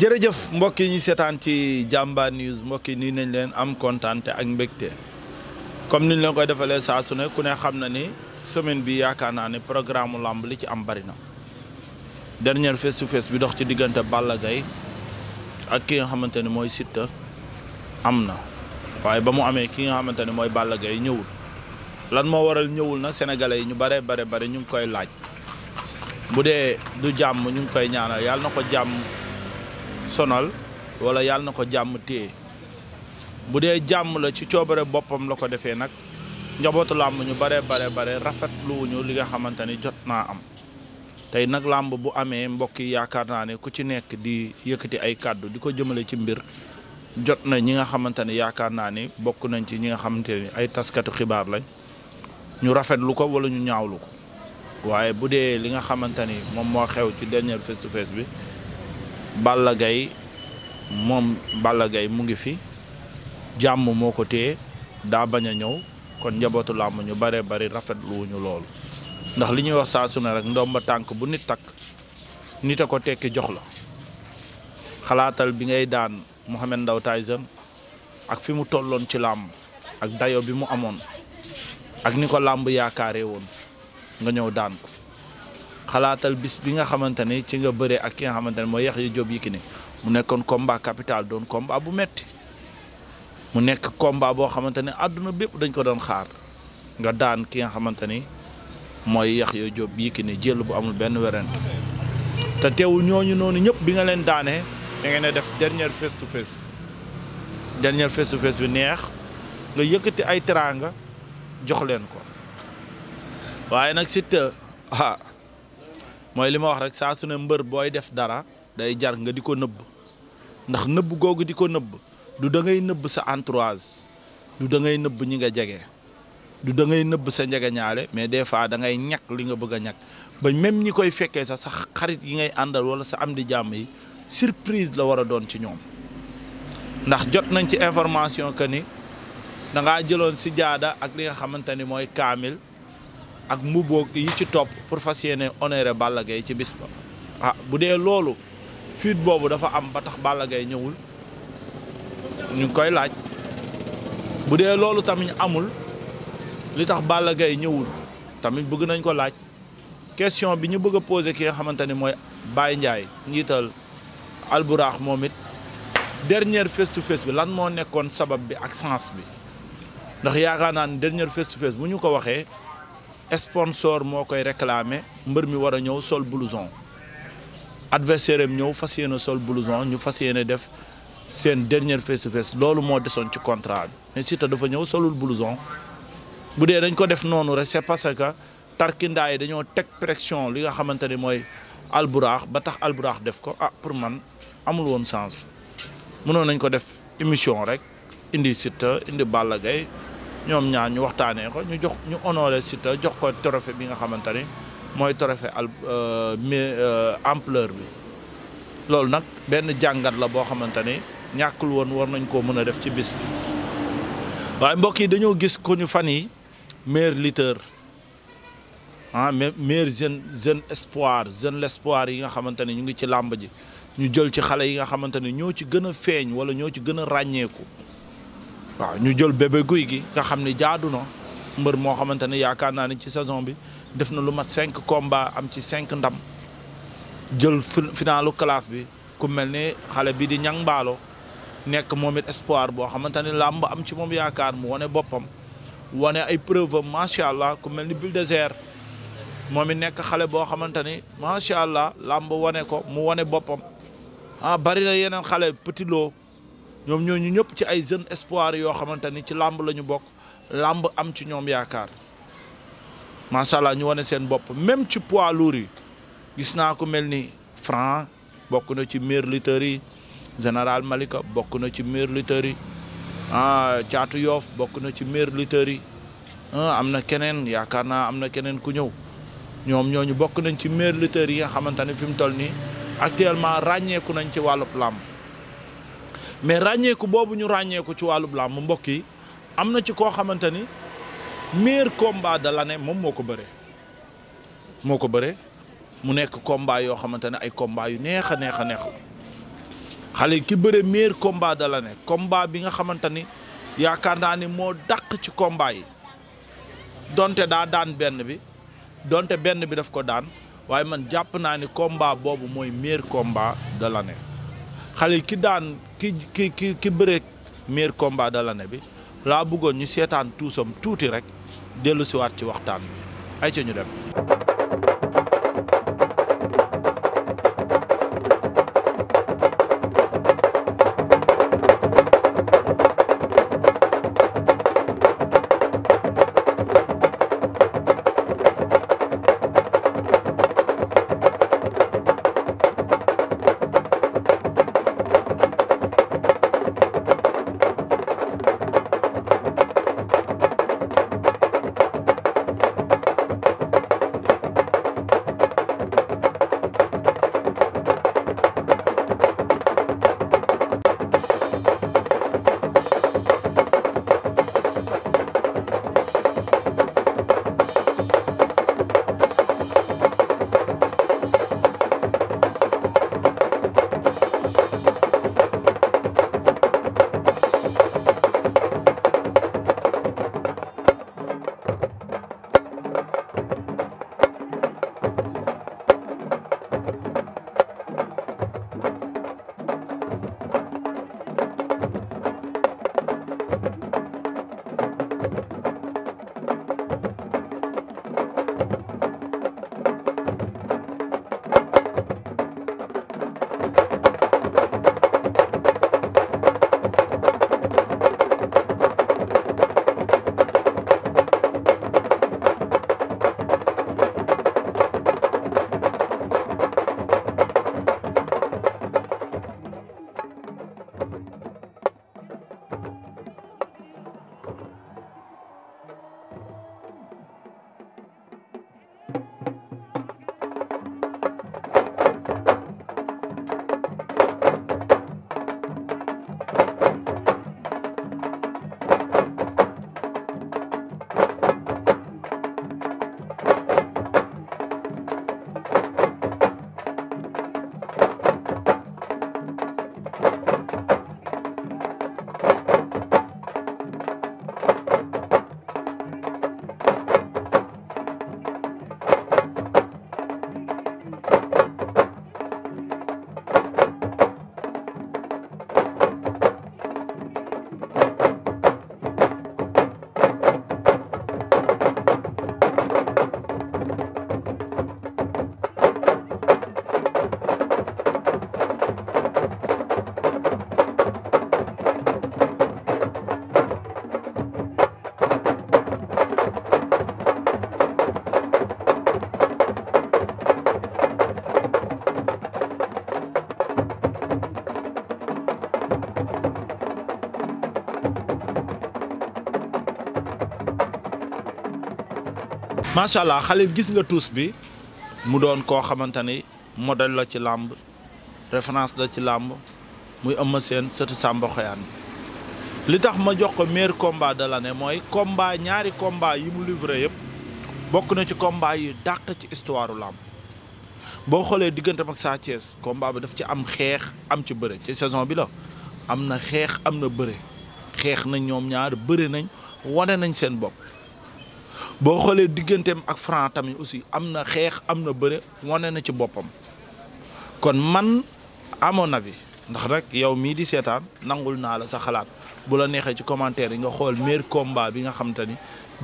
jërëjëf mbokk yi ñu seetaan ci Jambar News mbokk yi nii nañ leen am kontaan ak mbégte comme niñ leen koy defalee saa su ne ku ne xam na ni semaine bi yaakaar naa ne programme lamb li ci am bari na. Dernier face to face bi dox ci diggante Balla Gaye ak ki nga xamante ne mooy Siteu am na waaye ba mu amee ki nga xamante ne mooy Balla Gaye ñëwul lan moo waral ñëwul na sénégalais yi ñu bare ñu ngi koy laaj bu dee du jàmm ñu ngi koy ñaanal yàlla na ko jàmm sonal wala yàlla na ko jàmm téye bu dee jàmm la ci coobare boppam la ko defee nag njabootu làmb ñu bare rafetlu wuñu li nga xamante ni jot naa am tey nag làmb bu amee mbokk yi yaakaar naa ne ku ci nekk di yëkkati ay kàddu di ko jëmale ci mbir jot na ñi nga xamante ne yaakaar naa ni bokk nañ ci ñi nga xamante ni ay taskatu xibaar lañ ñu rafetlu ko wala ñu ñaawlu ko waaye bu dee li nga xamante ni moom moo xew ci dernier face to face bi Balla Gaye mu ngi fi jàmm moo ko téye daa bañ a ñëw kon njabootu làmb ñu bari rafetlu wuñu loolu ndax li ñuy wax saa su ne rek ndomba tànk bu nit takk nit a ko tekki jox la xalaatal bi ngay daan Mohamed Ndao Tyson ak fi mu tolloon ci làmb ak dayo bi mu amoon ak ni ko làmb yaakaaree woon nga ñëw daan ko xalaatal bis bi nga xamante ni ci nga bëree ak ki nga xamante ne mooy Yaxya Jóob Yékini mu nekkoon combat capital doon combat bu metti mu nekk combat boo xamante ne àdduna bépp dañ ko doon xaar nga daan ki nga xamante ni mooy Yaxya Jóob Yékini jël bu amul benn werante te teewul ñooñu noonu ñëpp bi nga leen daanee da ngeen a def dernier face to face bi neex nga yëkkati ay teraanga jox leen ko waaye nag Siteu mooy li ma wax rek saa su ne mbër booy def dara day jar nga di ko nëbb ndax nëbb googu di ko nëbb du da ngay nëbb sa entourage du da ngay nëbb ñi nga jege du da ngay nëbb sa njegeñaale mais des fois da ngay ñàkk li nga bëgg a ñàkk ba même ñi koy fekkee sax xarit yi ngay àndal wala sa am di jàmm yi surprise la war a doon ci ñoom ndax jot nañ ci information que ni da ngaa jëloon si jaada ak li nga xamante ni mooy kaamil ak mbuboog yi ci topp pour fas yéene honoré Balla Gaye ci bis ba bu dee loolu fuite boobu dafa am ba tax Balla Gaye ñëwul ñu ngi koy laaj bu dee loolu tamit amul li tax Balla Gaye ñëwul tamit bëgg nañ ko laaj question bi ñu bëgg a posé ki nga xamante ni mooy Baye Ndiaye njiital Alburax moom it dernier face to face bi lan moo nekkoon sabab bi ak sens bi ndax yaakaar naa ne dernier face to face bu ñu ko waxee sponsor moo koy réclamer mbër mi war a ñëw sol blouson adversaire am ñëw fas yéene sol blouson ñu fas yéene def seen dernier face to face loolu moo desoon ci contrat bi mais Siteu dafa ñëw solul blouson bu dee dañ ko def noonu rek c'est parce que tarkindaa yi dañoo teg pression li nga xamante ni mooy Alburax ba tax Alburax def ko pour man amul woon sens mënoon nañ ko def émission rek indi Siteu indi Balla Gaye ñoom ñaar ñu waxtaanee ko ñu honoré Siteu jox ko trophée bi nga xamante ni mooy trophée ampleur bi loolu nag benn jàngat la boo xamante ni ñàkkul woon war nañ koo mën a def ci bis bi waaye mbokk yi dañoo gis ko ñu fan yi meilleur lutteur meilleur jeune espoir l'espoir yi nga xamante ni ñu ngi ci làmb ji ñu jël ci xale yi nga xamante ni ñoo ci gën a feeñ wala ñoo ci gën a ràññeeku waaw ñu jël Bébé Gouy Gui nga xam ni jaadu na mbër moo xamante ne yaakaar naa ni ci saison bi def na lu mat 5 combats am ci 5 ndam jël finalu classe bi ku mel ni xale bi di Ñang Mbaalo nekk moom it espoir boo xamante ne làmb am ci moom yaakaar mu wane boppam wane ay preuve am macha allah ku mel ni Bulldozer moom it nekk xale boo xamante ni macha allah làmb wane ko mu wane boppam bari na yeneen xale Petit Lo ñoom ñooñu ñëpp ci ay jeunes espoir yoo xamante ni ci làmb la ñu bokk làmb am ci ñoom yaakaar macha allah ñu wane seen bopp même ci poids lourd yi gis naa ko mel ni Franc bokk na ci meilleur lutteur yi Général Malika bokk na ci meilleur lutteur yi Caatu Yoof bokk na ci meilleur lutteur yi am na keneen yaakaar naa am na keneen ku ñëw ñoom ñooñu bokk nañ ci meilleur lutteur yi nga xamante ni fi mu toll nii actuellement ràññeeku nañ ci wàllub làmb mais ràññeeku boobu ñu ràññeeku ci wàllub làmb mbokk yi am na ci koo xamante ni meilleur combat de l'année moom moo ko bëree mu nekk combat yoo xamante ne ay combat yu neex a neex xale ki bëre meilleur combat de l'année combat bi nga xamante ni yaakaar naa ni moo dàq ci combat yi donte daa daan benn bi daf ko daan waaye man jàpp naa ni combat boobu mooy meilleur combat de l'année xale ki daan ki bëre meilleur combat de l'année bi laa bëggoon ñu seetaan tuusam tuuti rek dellu si waat ci waxtaan bi ay ca ñu dem. macha allah Khalil gis nga tuus bi mu doon koo xamante ni modèle la ci làmb référence la ci làmb muy Eumeu Sène sëtu Samba Xoyaan li tax ma jox ko meilleur combat de l'année mooy combat ñaari combat yi mu livré yëpp bokk na ci combat yi dàq ci histoire làmb boo xoolee digganteem ak Sa Thiès combat bi daf ci am xeex am ci bëre ci saison bi la am na xeex am na bëre xeex nañ ñoom ñaar bëre nañ wane nañ seen bopp boo xoolee digganteem ak Franc tamit aussi am na xeex am na bëre wane na ci boppam kon man à mon avis ndax rek yow mii di seetaan nangul naa la sa xalaat bu la neexee ci commentaire yi nga xool meilleur combat bi nga xam te ni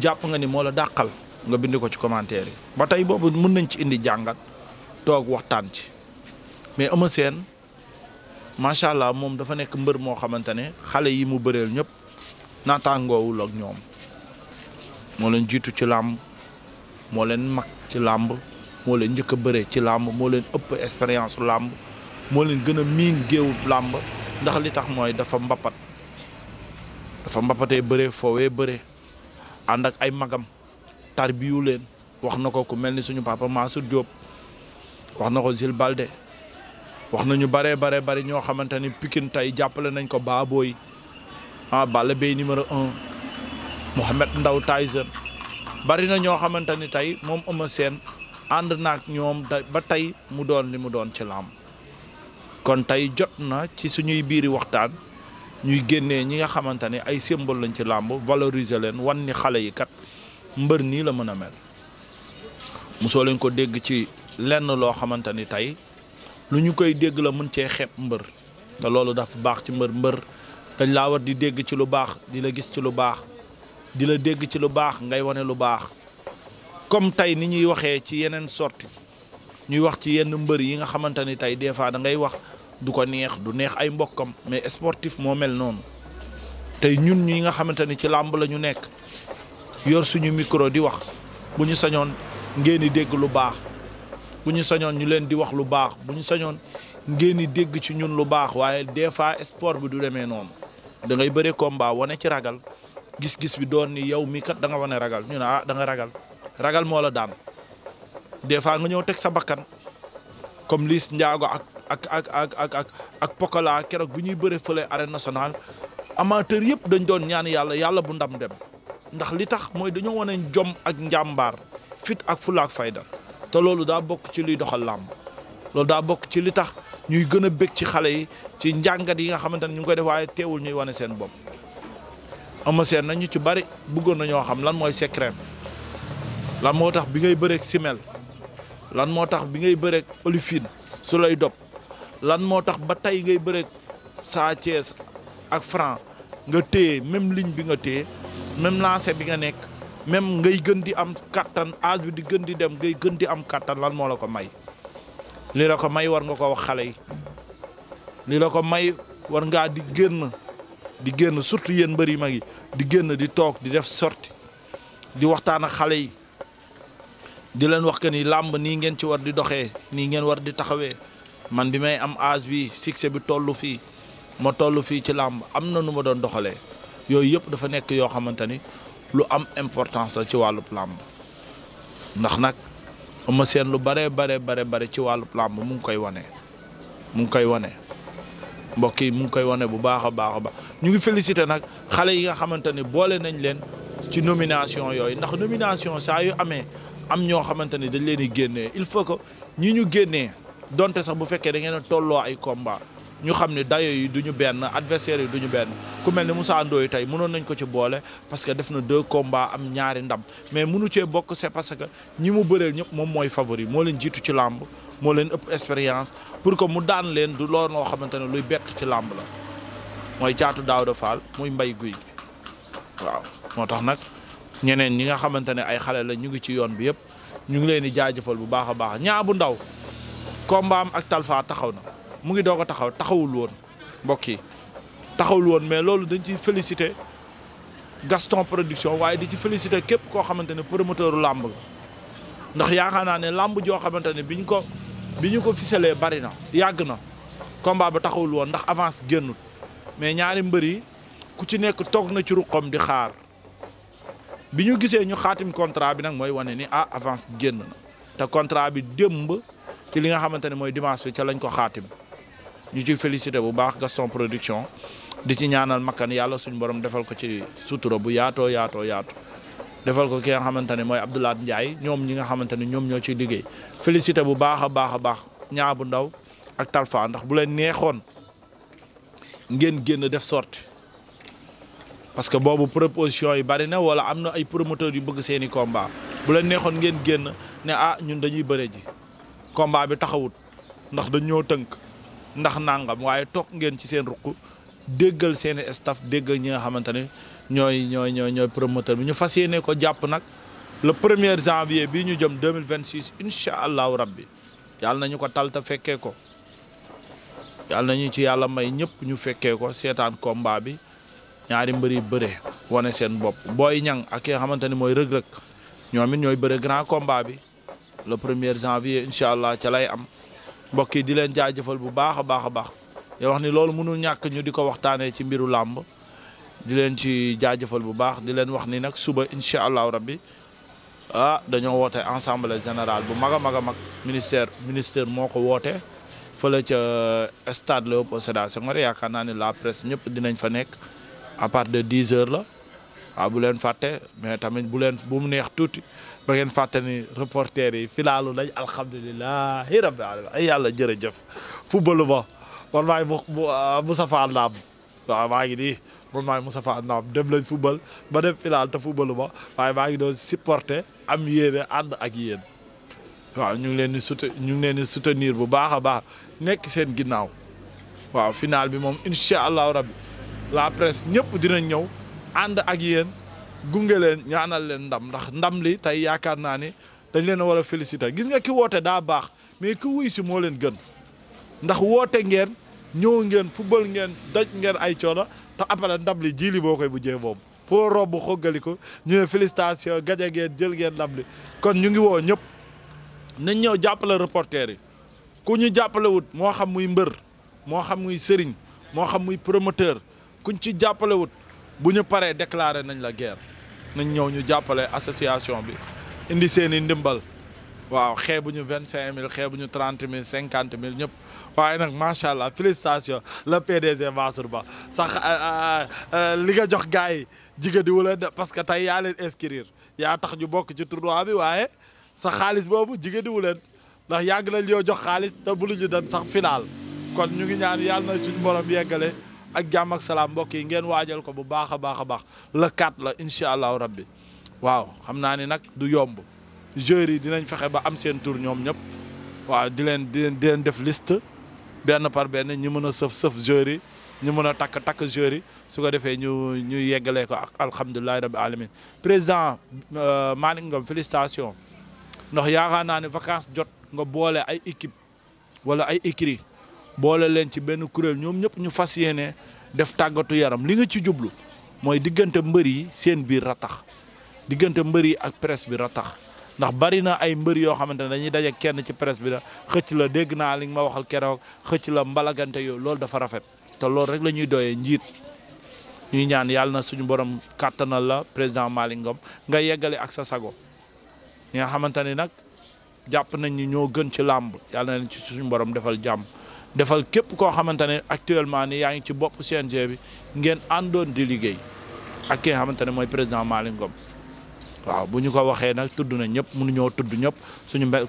jàpp nga ni moo la dàqal nga bind ko ci commentaire yi ba tey boobu mën nañ ci indi jàngat toog waxtaan ci mais Eumeu Sène macha allah moom dafa nekk mbër moo xamante ne xale yi mu bëreel ñëpp naataangoowul ak ñoom moo leen jiitu ci làmb moo leen mag ci làmb moo leen njëkk a bëree ci làmb moo leen ëpp expérience su làmb moo leen gën a miin géewu làmb ndax li tax mooy dafa mbapatee bëree foowee bëree ànd ak ay magam tarbiyu leen wax na ko ku mel ni suñu papa Mansour Diop wax na ko Zil Balde wax nañu bari ñoo xamante ni Pikine tey jàppale nañ ko Baboy Balla Beye numéro 1 Mohamed Ndaw Tyson bari na ñoo xamante ni tey moom Eumeu Sène ànd naak ñoom ba tey mu doon li mu doon ci làmb kon tey jot na ci suñuy biiri waxtaan ñuy génnee ñi nga xamante ne ay symbole lañ ci làmb valoriser leen wan ni xale yi kat mbër nii la mën a mel. mosoo leen ko dégg ci lenn loo xamante ni tey lu ñu koy dégg la mën cee xeeb mbër te loolu dafa baax ci mbër dañ laa war di dégg ci lu baax di la gis ci lu baax di la dégg ci lu baax ngay wane lu baax comme tey ni ñuy waxee ci yeneen sorti ñuy wax ci yenn mbër yi nga xamante ni tey des fois da ngay wax du ko neex du neex ay mbokkam mais sportif moo mel noonu tey ñun ñi nga xamante ni ci làmb la ñu nekk yor suñu micro di wax bu ñu sañoon ngeen di dégg lu baax bu ñu sañoon ñu leen di wax lu baax bu ñu sañoon ngeen di dégg ci ñun lu baax waaye des fois sport bi du demee noonu da ngay bëre combat wane ci ragal gis-gis bi doon ni yow mi kat da nga wane ragal ñu ne ah da nga ragal moo la daan des fois nga ñëw teg sa bakkan comme Liss Ndiago ak Pokola keroog bu ñuy bëre fële arène nationale amateur yëpp dañ doon ñaan yàlla bu ndam dem ndax li tax mooy dañoo wane jom ak njàmbaar fit ak fula ak fayda te loolu daa bokk ci luy doxal làmb loolu daa bokk ci li tax ñuy gën a bég ci xale yi ci njàngat yi nga xamante ne ñu ngi koy def waaye teewul ñuy wane seen bopp. ama seen nañ ñu ci bari bëggoon nañoo xam lan mooy secret lan moo tax bi ngay bëreeg Simel lan moo tax bi ngay bëreeg Olifine su lay dop lan moo tax ba tey ngay bëreeg Sa Thiès ak Franc nga téye même ligne bi nga téye même lancé bi nga nekk même ngay gën di am kattan âge bi di gën di dem ngay gën di am kattan lan moo la ko may. li la ko may war nga ko wax xale yi li la ko may war ngaa di génn surtout yéen mbër yi mag yi di génn di toog di def sorti di waxtaan ak xale yi di leen wax que ni làmb nii ngeen ci war di doxee nii ngeen war di taxawee man bi may am âge bi succès bi toll fii ma toll fii ci làmb am na nu ma doon doxalee yooyu yëpp dafa nekk yoo xamante ni lu am importance la ci wàllub làmb ndax nag ama seen lu bare ci wàllub làmb mu ngi koy wane mbokk yi mu ngi koy wane bu baax a baax ñu ngi félicité nag xale yi nga xamante ni boole nañ leen ci nomination yooyu ndax nomination saa yu amee am ñoo xamante ni dañ leen di génnee il faut que ñi ñu génnee donte sax bu fekkee da ngeen a tolloo ay combat ñu xam ne dayo yi duñu benn adversaire yi duñu benn ku mel ni Moussa Ndoye tey mënoon nañ ko ci boole parce que def na 2 combats am ñaari ndam mais mënu cee bokk c'est parce que ñi mu bëreel ñëpp moom mooy favori moo leen jiitu ci làmb moo leen ëpp expérience pour que mu daan leen du loolu noo xamante ne luy bett ci làmb la mooy Caatu Daawda Fall muy Mbay Guy gi waaw moo tax nag ñeneen ñi nga xamante ne ay xale la ñu ngi ci yoon bi yëpp ñu ngi leen di jaajëfal bu baax a baax Niang bu Ndaw combat am ak Talfa taxaw na mu ngi doog a taxawul woon mbokk yi taxawul woon mais loolu dañ ci félicité Gaston Production waaye di ci félicité képp koo xamante ne promoteur làmb la ndax yaakaar naa ne làmb joo xamante ne bi ñu ko ficelee bari na yàgg na combat ba taxawul woon ndax avance génnut mais ñaari mbër yi ku ci nekk toog na ci ruqam di xaar bi ñu gisee ñu xaatim contrat bi nag mooy wane ni avance génn na te contrat bi démb ci li nga xamante ne mooy dimanche bi ca lañ ko xaatim ñu ciy félicité bu baax Gaston Production di ci ñaanal makkan yàlla suñu borom defal ko ci sutura bu yaatoo defal ko ki nga xamante ne mooy Abdoulaye Ndiaye ñoom ñi nga xamante ne ñoom ñoo ciy liggéey félicité bu baax a baax Niang bu Ndaw ak Talfa ndax bu leen neexoon ngeen génn def sorti parce que boobu proposition yi bari na wala am na ay promoteurs yu bëgg seeni combat bu leen neexoon ngeen génn ne ñun dañuy bëre ji combat bi taxawut ndax dañoo tënk ndax nangam waaye toog ngeen ci seen ruq déggal seeni staff déggal ñi nga xamante ne ñooy promoteur bi ñu fas yéene ko jàpp nag le 1er janvier bii ñu jëm 2026 incha allahu rabbi yàlla nañu ko tal te fekkee ko yàlla nañu ci yàlla may ñëpp ñu fekkee ko seetaan combat bi ñaari mbër yi bëre wane seen bopp Boy Niang ak ki nga xamante ne mooy Reug Reug ñoom it ñooy bëre grand combat bi le 1er janvier incha allah ca lay am mbokk yi di leen jaajëfal bu baax a baax yoo wax ni loolu mënul ñàkk ñu di ko waxtaanee ci mbiru làmb di leen ci jaajëfal bu baax di leen wax ni nag suba incha allahu rabbi dañoo woote assemblée générale bu mag a mag ministère moo ko woote fële ca stade Léopold Sédar Senghor yaakaar naa ne la presse ñëpp dinañ fa nekk à partir de 10 heures la bu leen fàtte mais tamit bu mu neex tuuti ba ngeen fàtte ni reporter yi filaalu nañ alhamdulilahi rabbil alamin ay yàlla jërëjëf football ba man maay Moustapha Naam waaw maa ngi nii man maay Moustapha Naam dem lañ football ba dem final te footballu ma waaye maa ngi doon supporter am yéene ànd ak yéen waaw ñu ngi leen di soutenir bu baax a baax nekk seen ginnaaw waaw final bi moom incha allahu rabbi la presse ñëpp dinañ ñëw ànd ak yéen gunge leen ñaanal leen ndam ndax ndam li tey yaakaar naa ni dañ leen a war a féliciter gis nga ki woote daa baax mais ki wuy si moo leen gën ndax woote ngeen ñëw ngeen football ngeen daj ngeen ay coono te après ndam li ji li boo koy mujjee moom foo robb xoggali ko ñu ne félicitation gaje ngeen jël ngeen ndam li kon ñu ngi woo ñëpp nañ ñëw jàppale reporter yi ku ñu jàppale wut moo xam muy mbër moo xam muy sëriñ moo xam muy promoteur kuñ ci jàppale wut bu ñu paree déclaré nañ la guerre nañ ñëw ñu jàppale association bi indi seen i ndimbal waaw xeebuñu 25000 xeebuñu 30000 50000 ñëpp waaye nag macha allah félicitation le PDG Mansour Ba sax li nga jox gars yi jigéen di wala parce que tey yaa leen inscrire yaa tax ñu bokk ci tournoi bi waaye sa xaalis boobu jigéen di wu leen ndax yàgg nañ ñoo jox xaalis te bu ñu dem sax final kon ñu ngi ñaan yàlla na suñu borom yeggale ak jàmm ak salaam mbokk yi ngeen waajal ko bu baax a baax a baax le 4 la incha allahu rabbi waaw xam naa ni nag du yomb joueurs yi dinañ fexe ba am seen tour ñoom ñëpp waaw di leen def liste benn par benn ñu mën a sëf joueurs yi ñu mën a takk joueurs yi su ko defee ñu yeggalee ko ak alhamdulilahi rabbi alamin président Malick Ngom félicitation ndax yaakaar naa ne vacances jot nga boole ay équipe wala ay écrit boole leen ci benn kuréel ñoom ñëpp ñu fas yéene def tàggatu yaram li nga ci jublu mooy diggante mbër yi seen biir ratax diggante mbër yi ak presse bi ratax ndax bari na ay mbër yoo xamante ne dañuy daje kenn ci presse bi la xëcc la dégg naa li nga ma waxal keroog xëcc la mbalagante yooyu loolu dafa rafet te loolu rek la ñuy doyee njiit ñuy ñaan yàlla na suñu borom kàttanal la président Malick Ngom nga yeggale ak sa sago ñi nga xamante ni nag jàpp nañ ni ñoo gën ci làmb yàlla na leen ci suñu borom defal jàmm defal képp koo xamante ne actuellement ni yaa ngi ci bopp CNG bi ngeen àndoon di liggéey ak ki nga xamante ne mooy président Malick Ngom waaw bu ñu ko waxee nag tudd na ñëpp mënuñoo tudd ñëpp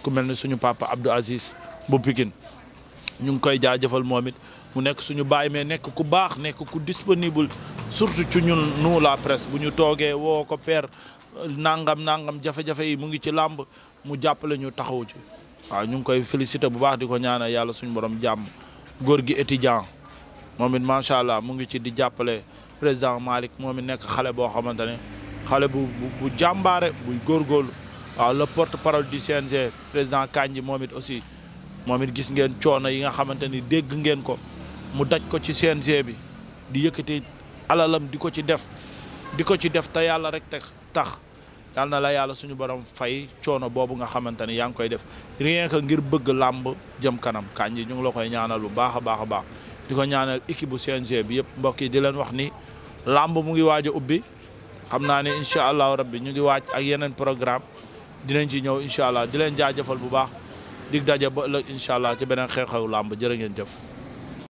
ku mel ni suñu papa Abdou Aziz bu Pikine ñu ngi koy jaajëfal moom it mu nekk suñu baay mais nekk ku baax nekk ku disponible surtout ci ñun nous la presse bu ñu toogee woo ko père nangam jafe-jafe yi mu ngi ci làmb mu jàppale ñu taxaw ci waaw ñu ngi koy félicité bu baax di ko ñaanal yàlla suñu borom jàmm góor gi étudiant moom it macha allah mu ngi ci di jàppale président Malick moom it nekk xale boo xamante ne xale bu jàmbaare buy góorgóorlu waaw le porte parole du CNG président Kandji moom it aussi moom it gis ngeen coono yi nga xamante ni dégg ngeen ko mu daj ko ci CNG bi di yëkkati alalam di ko ci def te yàlla rek tax yàlla na la yàlla suñu borom fay coono boobu nga xamante ni yaa ngi koy def rien que ngir bëgg làmb jëm kanam Kandji ñu ngi la koy ñaanal bu baax a baax a baax di ko ñaanal équipe bu CNG bi yëpp mbokk yi di leen wax ni làmb mu ngi waaj a ubbi xam naa ne incha allahu rabbi ñu ngi waaj ak yeneen programme dinañ ci ñëw incha allah di leen jaajëfal bu baax dig daje ba ëllëg incha allah ci beneen xew-xew làmb jërë ngeen jëf